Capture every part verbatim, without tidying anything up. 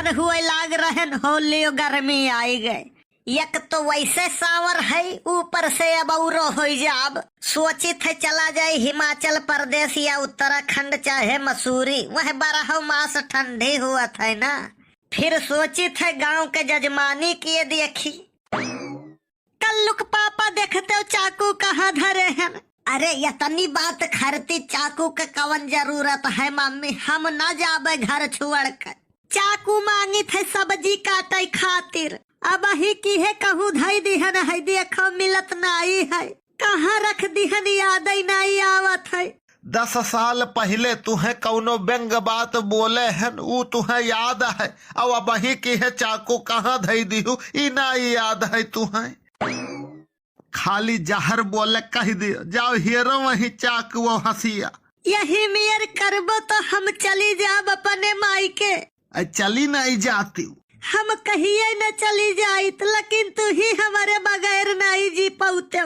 हुए लाग रहन, होलियो गर्मी आई गए। एक तो वैसे सावर है, ऊपर से अब औरो होई जाब। सोचित है चला जाए हिमाचल प्रदेश या उत्तराखंड चाहे मसूरी, वह बारह मास ठंडी हुअत है ना। फिर सोचित है गांव के जजमानी किए देखी। कल्लुक पापा देखते हो चाकू कहाँ धरे हैं। अरे यतनी बात खरती चाकू के कवन जरूरत है मम्मी, हम ना जाबे घर छोड़ के। चाकू मांगित है सब्जी काटे खातिर, अबही किहे कहूँ धई दिहन है, देखो मिलत नाई है, कहाँ रख दिहन याद ही नाई आवत है। दस साल पहिले तुहे कौनो व्यंग बात बोले हन, ऊ तुहे याद है, अब अबही किहे चाकू कहाँ धई दिहू, ई नाई याद है तुहे। खाली जहर बोले कह दियो, जाओ हेरो वहीं चाकू वो हंसिया। यही मेर करबो तो हम चली जाब अपने माई के। अ, चली नहीं जाती। हम कहिए न चली जाइत, लेकिन तू ही हमारे बगैर नहीं जी पौते।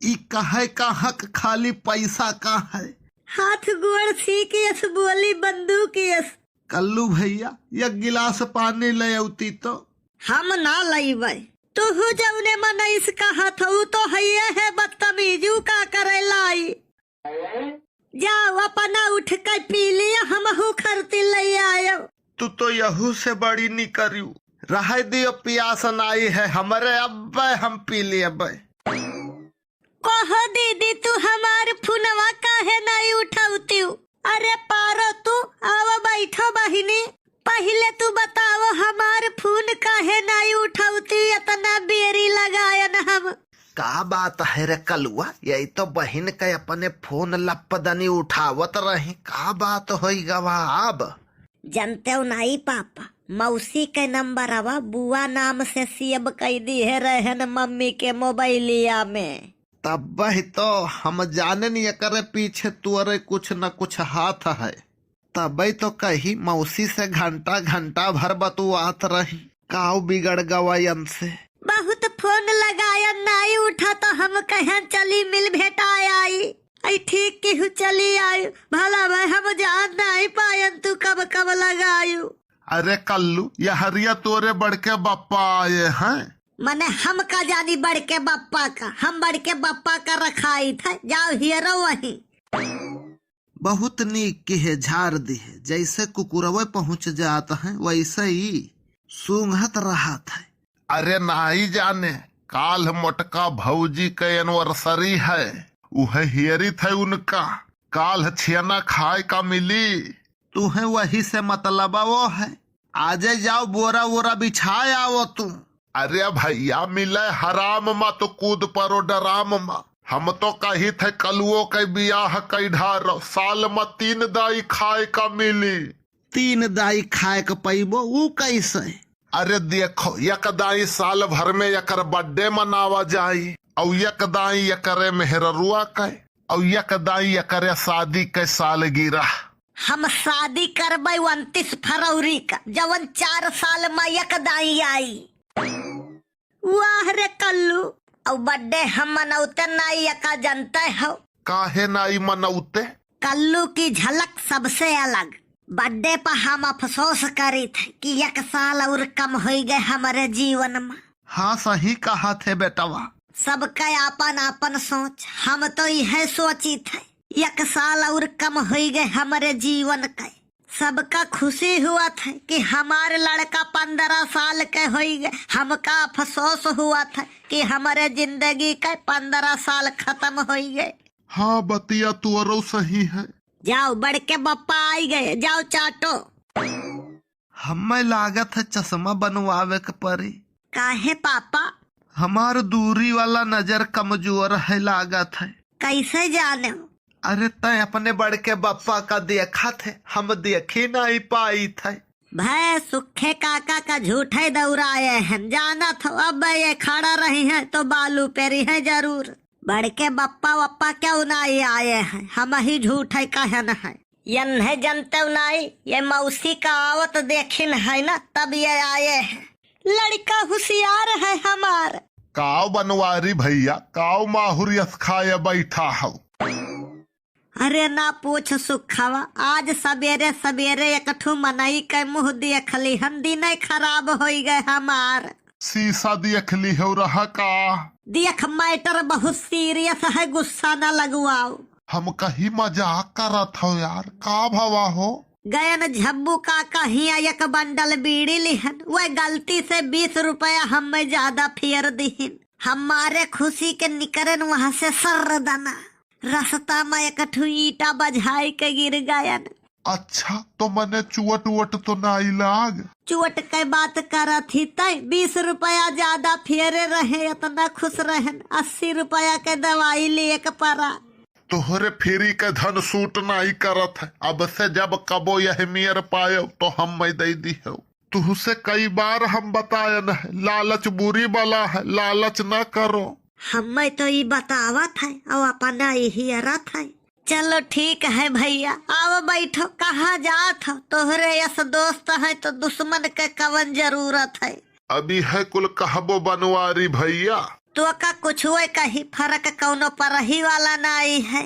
ई कहे का हक खाली पैसा का है? हाथ गोड़ सीख यस, बोली बंदूक यस। कल्लू भैया, एक गिलास पानी ले अउती तो। हम ना लइबै। तुहू जौने मनइस कहत हऊ तो हइये है बदतमीज, ऊ का करे लाई? जाओ अपना उठ के पी लिया, हमहू खरती ले आयो। तू तो यहू से बड़ी निकरियो। रहे दियो, पियास नाई है हमरे, अब्बे हम पी लेबै। कहो दीदी, तू हमार फोनवा काहे नाई उठौतिउ? अरे पारो, तू आव बैठो बहिनी। पहिले तू बताओ, हमार फोन काहे नाई उठौतिउ? इतना बेरी लगायन हम। का बात है रे कलुआ? यही तो बहिन के अपने फोन लपदनी उठावत रही। का बात होई गवा अब? जनतेउ नाई पापा, मौसी के नंबरवा बुआ नाम से सेव कई दिहे रहन मम्मी के मोबाइलिया में। तब्बे तो हम जानेन एकरे पीछे तोरे कुछ न कुछ हाथ है। तब्बे तो कही मौसी से घंटा घंटा भर बतुआत रही, काउ बिगड़ गवा इनसे। बहुत फोन लगायन नाई उठा तो हम कहन चली मिल भेटाय आई। आई ठीक केहू चली आयु, भला भाई हम जान नाई पायन तू कब कब लगायु। अरे कल्लू, यहरिया तोरे बड़के बप्पा आए हैं। मने हम का जानी बड़के बप्पा का, हम बड़के बप्पा का रखाई थे, जाओ हेरो वहीं। बहुत नीक किहे झार दिहे, जैसे कुकुरवे पहुँच जात हैं वैसे ही सूंघत रहत है। अरे नाई जाने, काल्ह मोटका भौजी के anniversary है, उहे हेरित है उनका, काल्ह छेना खाए का मिली। तुहे वही से मतलबवो है, आजे जाओ बोरा वोरा बिछाए आवो तू। अरे भैया, मिले हराम मा तो कूद परो डराम मा। हम तो कहित है कलुओ के बियाह कई ढारो, साल मा तीन दाई खाए का मिली। तीन दाई खाए के पइबो, ऊ कैसे? अरे देखो, एक दाई साल भर में एकर birthday मनावा जाई, अउ एक दाई एकरे मेहररुआ के, अउ एक दाई एकरे शादी के सालगिरह। हम शादी करबै उनतीस फरवरी का, जवन चार साल मा एक दाई आई। वाह रे कल्लू, अउ birthday हम मनौते नाई, एका जनते हो? काहे नाई मनौते? कल्लू की झलक सबसे अलग। Birthday पर हम अफसोस करित है कि एक साल और कम होई गए हमरे जीवन मा। हाँ, सही कहत है बेटवा। सबका आपन आपन सोच, हम तो यह सोचित है एक साल और कम होई गए हमरे जीवन के। सबका खुशी हुअत है कि हमार लड़का पन्द्रह साल के होई गए, हमका अफसोस हुअत है कि हमरे जिंदगी के पन्द्रह साल खतम होई गए। हाँ, बतिया तोरो सही है। जाओ, बड़के बप्पा आई गए, जाओ चाटो। हमें लागत है चश्मा बनवावे के पड़ी। काहे पापा? हमार दूरी वाला नजर कमजोर है लागत है। कैसे जाने? अरे तय अपने बड़के बप्पा का देखत है, हम देखी नहीं पाइत है। भय सुखे काका का झूठे दौड़ाए हैं, जानत हो अब ये खड़ा रही हैं तो बालू पेरी हैं जरूर। बड़के बप्पा वप्पा क्यों नहीं आए हैं, हम ही झूठे कहन है। यन्हे जनते नहीं, ये मौसी का आवत देखिन है ना, तब ये आए हैं। लड़का हुसियार है हमार। काव बनवारी भैया, काव माहुर यस खाए बैठा हौ। अरे ना पूछ सुखवा, आज सबेरे सबेरे एक ठू मनई के मुँह देख लिहन, दिने खराब होइ गए हमार। शीशा देख लिहो रहा का? देख, matter बहुत serious है, गुस्सा ना लगवाओ। हम कही मजाक करत हो यार, का भवा हो? गयन झब्बू काका हियाँ एक बंडल बीड़ी लिहन, वह गलती से बीस रुपया हमें ज्यादा फेर दिहिन। हमारे खुशी के निकरन वहाँ से सर्र दना। रस्ता में एक ठू ईंटा बझाई के गिर गयन। अच्छा, तो मने चुअट उअट तो नाई लाग? चुअट के बात करत ही तय, बीस रुपया ज्यादा फेरे रहे, इतना खुश रहन, अस्सी रुपया के दवाई लिए के परा। तोहरे free के धन सूट नाई करत है, अब से जब कबो यह मेर पायो तो हमें दे दिहो। तुहसे कई बार हम बतायन है, लालच बुरी बला है, लालच न करो। हमें तो ई बतावत है, और अपना यही अरत है। चलो ठीक है भैया, आओ बैठो, कहाँ जात हो? तोहरे यस दोस्त है तो दुश्मन के कवन जरूरत है? अभी है कुल कहबो बनवारी भैया। तो का कुछ हुए कहीं, फर्क कौनो परही वाला नाई है।